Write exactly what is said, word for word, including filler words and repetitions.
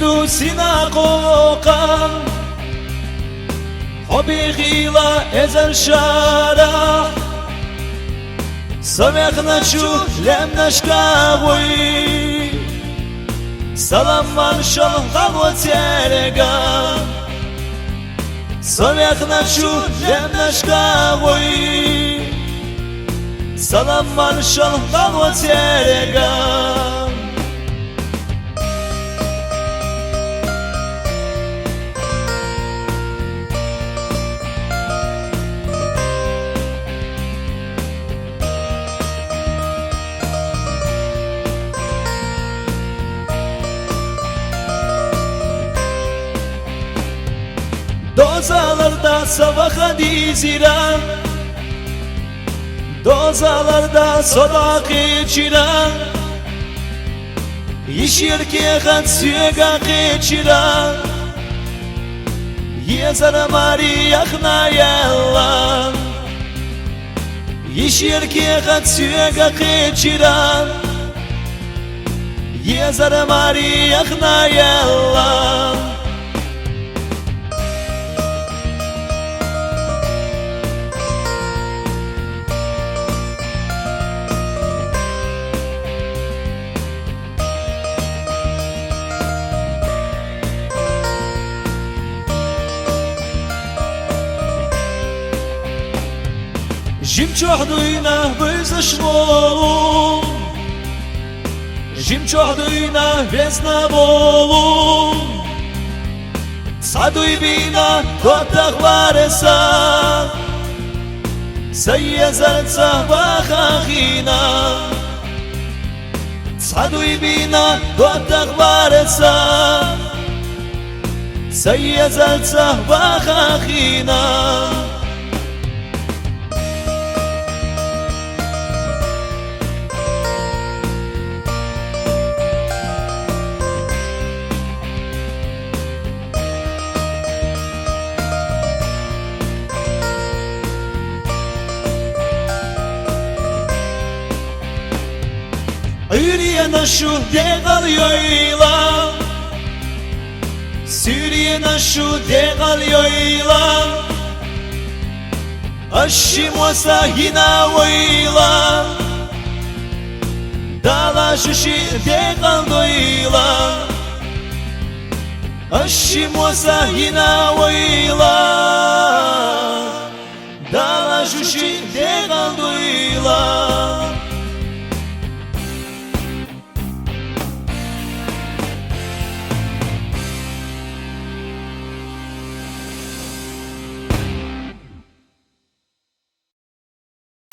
Ду синагӀоган, хьо бихийла эзар шера, со вехначу лемнашка гӀой, салам маршал гӀало церга. Со вехначу лемнашка гӀой, салам маршал гӀало церга. Дозаларда со вахадизира, дозаларда со дӀакхечира, йиш яр кехат соьга кхечира, езар маре яхна яьлла. Йиш яр кехат соьга кхечира, езар маре яхна яьлла. Жимчохь дуйна вуьзаш волу, жимчохь дуйна везна волу, цхьа дуй бина доттагӀвар сан, са езарца ваха хина. Цхьа дуй бина доттагӀвар сан, са езарца ваха хина. Ӏуьйренаш шу декъал йойла, суьйренаш шу декъал йойла, аш ши мосо йина войла, Дала шу шиъ декъал дойла. Аш ши мосо йина войла, Дала шу шиъ декъал дойла.